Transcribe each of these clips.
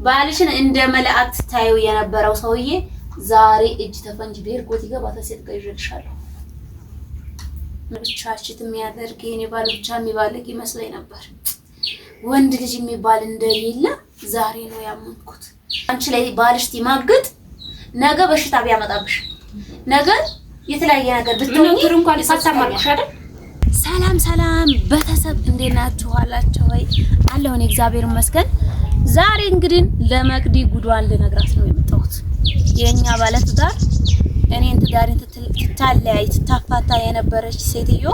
ባልሽን እንደ መላእክት ታዩ የነበረው ሰውዬ ዛሬ እጅ ተፈንጅ ቤርጎት ይገባ ተሴት ጋር ይዤልሻለሁ። ብቻችት የሚያደርግ የኔ ባል ብቻ የሚባልግ ይመስለኝ ነበር። ወንድ ልጅ የሚባል እንደሌለ ዛሬ ነው ያመንኩት። አንቺ ላይ ባልሽ ሲማግጥ ነገ በሽታ ቢያመጣብሽ ነገ የተለያየ ነገር ብትሆኚ እንኳን ሳታማርኩሽ አይደል? ሰላም ሰላም ቤተሰብ እንዴት ናችሁ? አላችሁ ወይ? አለሁ እኔ እግዚአብሔር ይመስገን። ዛሬ እንግዲህ ለመቅዲ ጉዷን ልነግራት ነው የመጣሁት። የኛ ባለ ትዳር እኔን ትዳሬን ትታለያይ ትታፋታ የነበረች ሴትዮ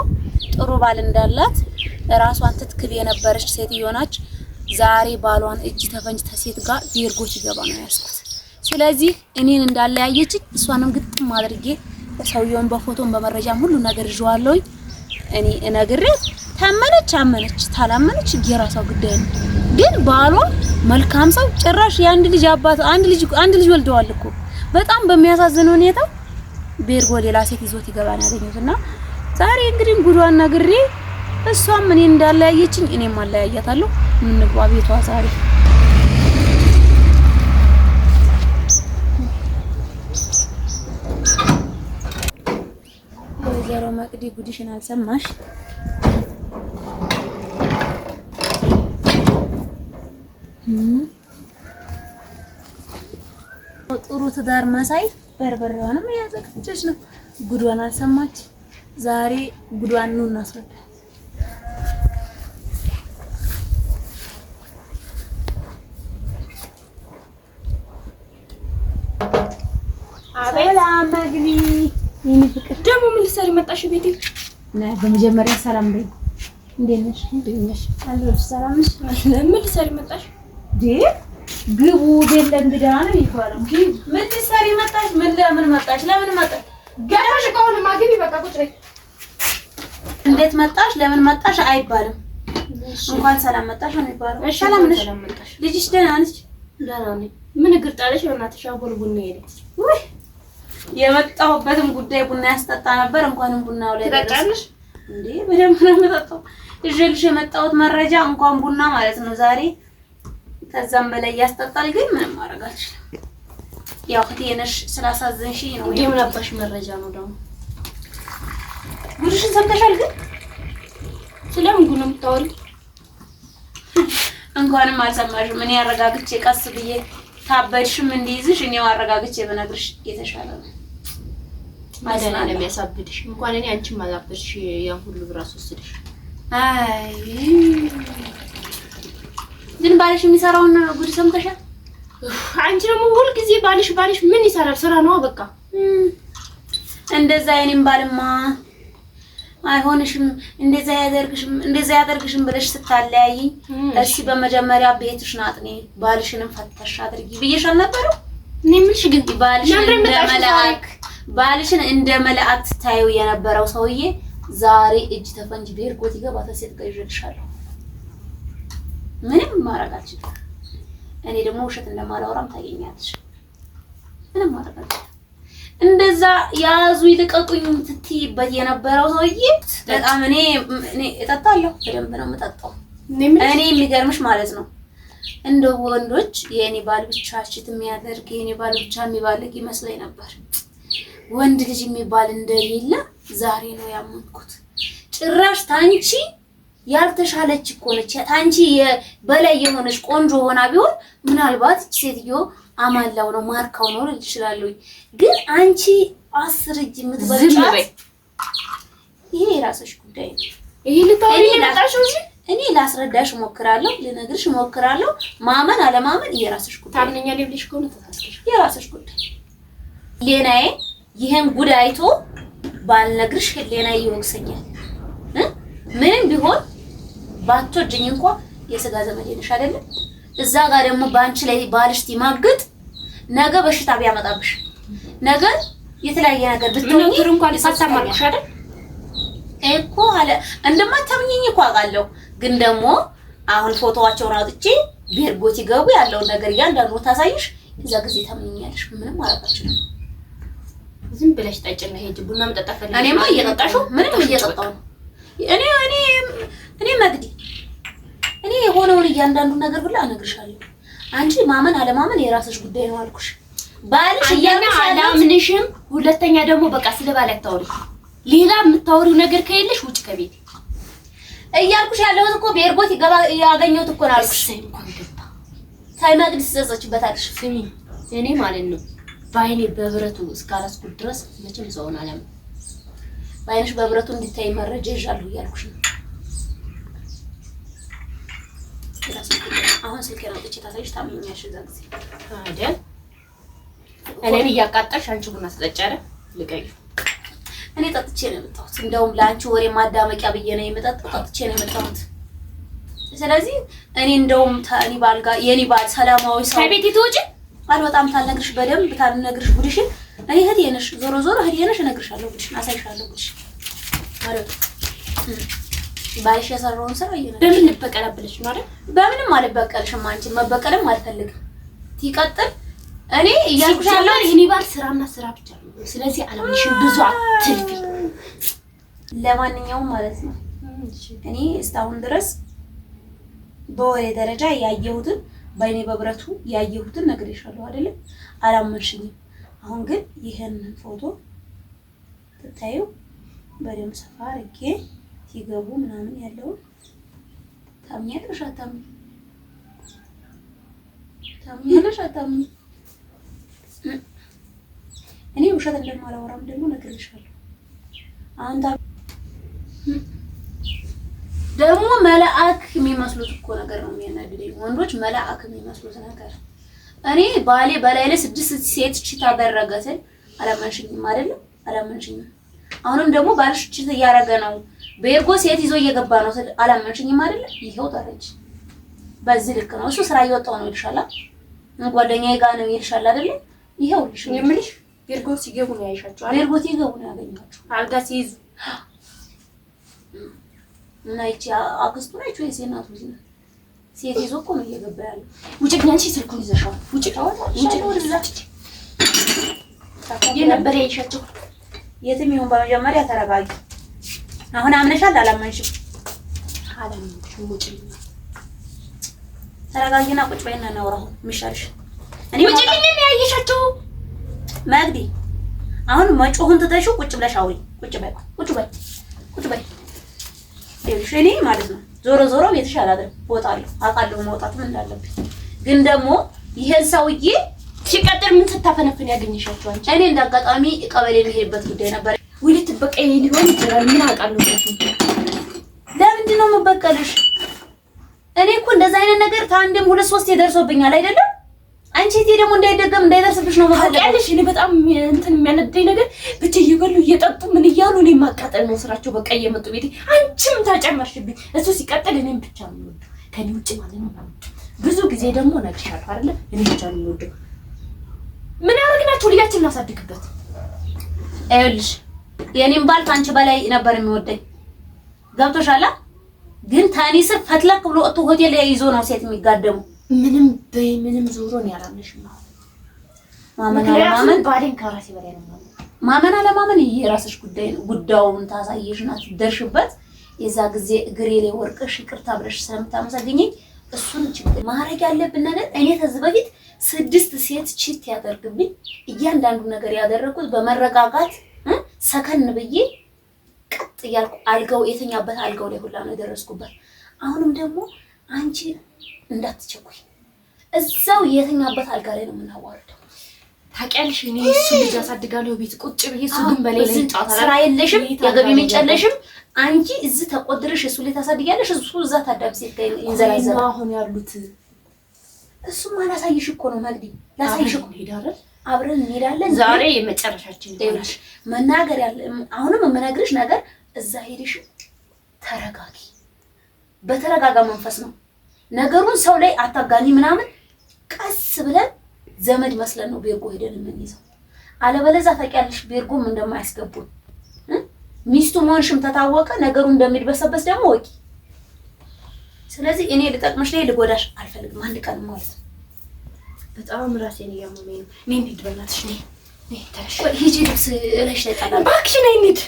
ጥሩ ባል እንዳላት ራሷን ትትክብ የነበረች ሴትዮ ናች። ዛሬ ባሏን እጅ ተፈንጅ ተሴት ጋር ቤርጎ ሲገባ ነው ያዝኩት። ስለዚህ እኔን እንዳለያየች እሷንም ግጥም አድርጌ ሰውየውን በፎቶም በመረጃም ሁሉ ነገር ይዤዋለሁኝ። እኔ እነግሬት ታመነች አመነች፣ ታላመነች የራሷ ጉዳይ ነው። ግን ባሏ መልካም ሰው ጭራሽ የአንድ ልጅ አባት አንድ ልጅ ወልደዋል እኮ። በጣም በሚያሳዝን ሁኔታ ቤርጎ ሌላ ሴት ይዞት ይገባን ያገኙትና ዛሬ እንግዲህ ጉዷን ነግሬ እሷም እኔ እንዳለያየችኝ እኔም አለያያታለሁ። እንግባ ቤቷ ዛሬ። ወይዘሮ መቅዲ ጉድሽን አልሰማሽ? ጥሩ ትዳር መሳይ በርበሬዋንም እያዘጋጀች ነው። ጉዷን አልሰማች። ዛሬ ጉዷን ነው እናስረዳት። ሰላም መግቢ። የኔ ፍቅር ደግሞ ምን ልትሰሪ መጣሽ ቤቴ? በመጀመሪያ ሰላም በይ። እንዴት ነሽ? እንዴት ነሽ? አለሁልሽ። ሰላም ነሽ? ምን ልትሰሪ መጣሽ? ግቡ ቤት ለእንግዳ ነው የሚባለው። ምን ልትሰሪ መጣሽ? ምን ለምን መጣሽ? ለምን መጣሽ? ገናሽ እቃውንማ ግቢ፣ በቃ ቁጭ በይ። እንዴት መጣሽ? ለምን መጣሽ አይባልም። እንኳን ሰላም መጣሽ ነው የሚባለው። ሰላም ነሽ? ልጅሽ ደህና ነች? ደህና ነኝ። ምን እግር ጣለሽ? በእናትሽ አቦል ቡና ሄደ። ውይ የመጣሁበትም ጉዳይ ቡና ያስጠጣ ነበር። እንኳንም ቡናው ላይ ትጠጫለሽ እንዴ? በደንብ ነው የምጠጣው። ይዤልሽ የመጣሁት መረጃ እንኳን ቡና ማለት ነው ዛሬ ከዛም በላይ ያስጠጣል። ግን ምንም ማድረግ አልችልም። ያው እህቴ ነሽ ስላሳዘንሽኝ ነው። የምን አባሽ መረጃ ነው ደግሞ? ጉድሽን ሰምተሻል? ግን ስለምን ጉድ ነው የምታወሪው? እንኳንም አልሰማሽም። እኔ አረጋግቼ ቀስ ብዬ ታበድሽም እንዲይዝሽ እኔው አረጋግቼ ብነግርሽ የተሻለ ነው። መድኃኒዓለም ያሳብድሽ። እንኳን እኔ አንቺም አላበድሽ። ያን ሁሉ ብር አስወስድሽ። አይ ግን ባልሽ የሚሰራውን ጉድ ሰምተሻል? አንቺ ደግሞ ሁልጊዜ ባልሽ ባልሽ ምን ይሰራል? ስራ ነዋ በቃ። እንደዛ የኔም ባልማ አይሆንሽም፣ እንደዛ ያደርግሽም፣ እንደዛ ያደርግሽም ብለሽ ስታለያይኝ እስኪ በመጀመሪያ ቤትሽን አጥኒ፣ ባልሽንም ፈተሽ አድርጊ ብዬሽ አልነበረም? እኔ የምልሽ ግን ባልሽን እንደ መላእክት ታዩ የነበረው ሰውዬ ዛሬ እጅ ተፈንጅ ቤርጎት ይገባ ተሴት ጋር ይዤልሻለሁ። ምንም ማድረግ አልችልም። እኔ ደግሞ ውሸት እንደማላወራም ታገኛለሽ። ምንም ማድረግ አልችልም። እንደዛ ያዙ ይልቀቁኝ ትትይበት የነበረው ሰውዬ በጣም እኔ እኔ እጠጣለሁ፣ በደንብ ነው የምጠጣው። እኔ የሚገርምሽ ማለት ነው እንደ ወንዶች የኔ ባል ብቻ cheat የሚያደርግ የኔ ባል ብቻ የሚባልግ ይመስለኝ ነበር። ወንድ ልጅ የሚባል እንደሌለ ዛሬ ነው ያመንኩት። ጭራሽ ታንቺ ያልተሻለች እኮ ነች። ታንቺ በላይ የሆነች ቆንጆ ሆና ቢሆን ምናልባት ሴትዮ አማላው ነው ማርካው ነው ልል እችላለሁ። ግን አንቺ 10 እጅ የምትበልጫት ይሄ የራስሽ ጉዳይ ነው። ይሄ ልታወሪ የመጣሽው እዚህ እኔ ላስረዳሽ እሞክራለሁ፣ ልነግርሽ እሞክራለሁ። ማመን አለማመን የራስሽ ጉዳይ። ታምነኛለሽ ብለሽ ከሆነ ተሳስተሽ፣ የራስሽ ጉዳይ። ህሊናዬ ይሄን ጉድ አይቶ ባልነግርሽ ህሊናዬ ይወቅሰኛል። ምንም ቢሆን ባትወጂኝ እንኳ የስጋ ዘመዴ ነሽ አይደለም? እዛ ጋር ደግሞ በአንቺ ላይ ባልሽ ሲማግጥ ነገ በሽታ ቢያመጣብሽ ነገ የተለያየ ነገር ብትሆኚ እንኳን ሳታማርኩሽ አይደል እኮ አለ እንደማታምኚኝ እኮ አውቃለሁ። ግን ደግሞ አሁን ፎቶዋቸውን አውጥቼ ቤርጎት ይገቡ ያለውን ነገር እያንዳንዱ ታሳይሽ፣ እዛ ጊዜ ታምኚኛለሽ። ምንም አላውቃችሁም። ዝም ብለሽ ጠጭና ሂጂ። ቡና መጠጣ ፈልገሽ እኔማ እየጠጣሽው ምንም እየጠጣሁ ነው። እኔ እኔ እኔ መግዲ እኔ የሆነውን እያንዳንዱ ነገር ሁላ እነግርሻለሁ። አንቺ ማመን አለማመን የራስሽ ጉዳይ ነው አልኩሽ። ባልሽ እያልኩሽ አላምንሽም። ሁለተኛ ደግሞ በቃ ስለ ባል አታውሪ። ሌላ የምታወሪው ነገር ከሌለሽ ውጭ ከቤት እያልኩሽ ያለሁት እኮ ቤርጎት ይገባ ያገኘሁት እኮ ነው አልኩሽ። እንኳን ገባ ታይ መቅደስ ትጸጸችበታለሽ። ስሚ እኔ ማለት ነው በአይኔ በብረቱ እስካላስኩት ድረስ መቼም ሰውን አላምንም። በአይንሽ በብረቱ እንዲታይ መረጃ ይዣለሁ እያልኩሽ ነው። አሁን ስልኬን አውጥቼ ታሳይሽ ታምኛለሽ። እዛ ጊዜ አይደል እኔን እያቃጠልሽ አንቺ ቡና ስጠጪ አይደል? ልቀቂው። እኔ ጠጥቼ ነው የመጣሁት። እንደውም ለአንቺ ወሬ ማዳመቂያ ብዬ ነው የመጣሁት። ጠጥቼ ነው የመጣሁት። ስለዚህ እኔ እንደውም እኔ ባል ጋር የኔ ባል ሰላማዊ ሰው ከቤት ትወጪ አልወጣም። ታልነግርሽ በደንብ ታልነግርሽ ጉድሽን እኔ እህቴ ነሽ፣ ዞሮ ዞሮ እህቴ ነሽ፣ እነግርሻለሁ ጉድሽን፣ አሳይሻለሁ ጉድሽን። ባልሽ የሰራውን ስራ እየነገርሽ በምን ልበቀላብለሽ ነው አይደል? በምንም አልበቀልሽም። አንቺን መበቀልም አልፈልግም። ሲቀጥል እኔ እያልኩሽ ያለው የኔ ባል ስራና ስራ ብቻ ነው። ስለዚህ አላምንሽም፣ ብዙ አትልፊ። ለማንኛውም ማለት ነው እኔ እስካሁን ድረስ በወሬ ደረጃ ያየሁትን በአይኔ በብረቱ ያየሁትን ነግሬሻለሁ አይደለም? አላመንሽኝም። አሁን ግን ይሄንን ፎቶ ትታዩ በደንብ ሰፋ አድርጌ ሲገቡ ምናምን ያለውን ታምኛለሽ አታምኚም? ታምኛለሽ አታምኚም? እኔ ውሸት እንደማላወራም ደግሞ ነግሬሻለሁ። አሁን ደግሞ መልአክ የሚመስሉት እኮ ነገር ነው የሚያናድደኝ። ወንዶች መልአክ የሚመስሉት ነገር እኔ ባሌ በላይ ላይ 6 ሴት cheat አደረገ ስል አላመንሽኝም አይደለም? አላመንሽኝም። አሁንም ደግሞ ባልሽ cheat እያደረገ ነው፣ ቤርጎ ሴት ይዞ እየገባ ነው ስል አላመንሽኝም አይደለም? ይኸው ተረጅ። በዚህ ልክ ነው እሱ ስራ እየወጣው ነው ይልሻል፣ ጓደኛዬ ጋር ነው ይልሻል አይደለም? ይኸው ልሽ የምልሽ ቤርጎ ሲገቡ ነው ያይሻቸው አይደል? ቤርጎ ሲገቡ ነው ያገኘኋቸው አልጋ ሲይዙ እና ይቺ አክስቱ ነች ወይስ የእናቱ ልጅ ናት? ሴት ይዞ እኮ ነው እየገባ ያለው። ውጭ ግን አንቺ ስልኩን ይዘሻዋል። ውጭ ውጭ የነበረ ያይሻቸው የትም ይሁን በመጀመሪያ ተረጋጊ። አሁን አምነሻል አላመንሽም? አላመንሽም። ውጭ ተረጋጊና ቁጭ በይና እናውራ። አሁን የሚሻልሽ እኔ ውጭ ግን ያየሻቸው መግዲ፣ አሁን መጮሁን ትተሽው ቁጭ ብለሽ አውሪ። ቁጭ በይ፣ ቁጭ በይ፣ ቁጭ በይ። ይኸውልሽ እኔ ማለት ነው ዞሮ ዞሮ ቤትሽ አላድርም፣ እወጣለሁ። አውቃለሁ መውጣትም እንዳለብኝ። ግን ደግሞ ይሄን ሰውዬ ሲቀጥል ምን ስታፈነፍን ያገኘሻቸው አንቺ? እኔ እንዳጋጣሚ ቀበሌ የሚሄድበት ጉዳይ ነበር። ወይ ልትበቀይ ሊሆን ይችላል። ምን አውቃለሁ። ለምንድን ነው የምበቀልሽ? እኔ እኮ እንደዛ አይነት ነገር ከአንድም 2 3 ደርሶብኛል አይደለም? አንቺ እቴ ደግሞ እንዳይደገም እንዳይደርስብሽ ነው የምፈልገው። ታውቂያለሽ፣ እኔ በጣም እንትን የሚያነደኝ ነገር ብቻ እየበሉ እየጠጡ ምን እያሉ እኔ ማቃጠል ነው ስራቸው። በቃ እየመጡ ቤቴ አንቺም ታጨመርሽብኝ። እሱ ሲቀጥል እኔም ብቻ ነው የምወደው፣ ከኔ ውጭ ማለት ነው። ብዙ ጊዜ ደግሞ እነግርሻለሁ አይደለ? እኔ ብቻ ነው የምወደው። ምን ያደርግናቸው? ልጃችን እናሳድግበት። ይኸውልሽ የኔም ባል ከአንቺ በላይ ነበር የሚወደኝ። ገብቶሻል? ግን ታኒ ስር ፈትለክ ብሎ ወጥቶ ሆቴል ይዞ ነው ሴት የሚጋደሙ። ምንም በይ ምንም ዞሮ ነው ያላምንሽም። ማመን አለማመን ባሌን ከራሴ በላይ ነው ማለት ማመን አለማመን የራስሽ ጉዳይ ነው። ጉዳዩን ታሳየሽና ትደርሽበት። የዛ ጊዜ እግሬ ላይ ወርቀሽ ይቅርታ ብለሽ ስለምታመሰግኚኝ እሱን ችግር ማድረግ ያለብን ነገር እኔ ከዚህ በፊት 6 ሴት cheat ያደርግብኝ እያንዳንዱ ነገር ያደረኩት በመረጋጋት ሰከን ብዬ ቀጥ እያልኩ አልጋው የተኛበት አልጋው ላይ ሁላ ነው የደረስኩበት። አሁንም ደግሞ አንቺ እንዳትቸኩይ እዛው የተኛበት አልጋ ላይ ነው የምናዋርደው። ታውቂያለሽ፣ እኔ እሱ ልጅ አሳድጋለሁ ቤት ቁጭ ብዬ እሱ ግን በሌላ ይጫወታል። ስራ የለሽም፣ የገቢ ምንጭ የለሽም። አንቺ እዚህ ተቆድረሽ እሱ ላይ ታሳድጊያለሽ፣ እሱ እዛ ታዳጊ ሴት ጋር ይንዘላዘላል። አሁን ያሉት እሱማ ላሳይሽ እኮ ነው መግዲ፣ ላሳይሽ እኮ አብረን እንሄዳለን። ዛሬ የመጨረሻችን ይሆናል። መናገር ያለ አሁንም የምነግርሽ ነገር እዛ ሄደሽ ተረጋጊ። በተረጋጋ መንፈስ ነው ነገሩን፣ ሰው ላይ አታጋኒ ምናምን። ቀስ ብለን ዘመድ መስለን ነው ቤርጎ ሄደን የምንይዘው። አለበለዚያ ታውቂያለሽ ቤርጎም እንደማያስገቡን ሚስቱ መሆንሽም ተታወቀ ነገሩ እንደሚድበሰበስ ደግሞ ወቂ። ስለዚህ እኔ ልጠቅምሽ ላይ ልጎዳሽ አልፈልግም፣ አንድ ቀን ማለት ነው። በጣም ራሴን እያመመኝ ነው። ነይ እንሂድ፣ በእናትሽ ነይ፣ ነይ ተነሽ። ቆይ ሂጂ፣ ልብስ እለሽ ላይ ጣላለሁ። እባክሽ ነይ እንሂድ።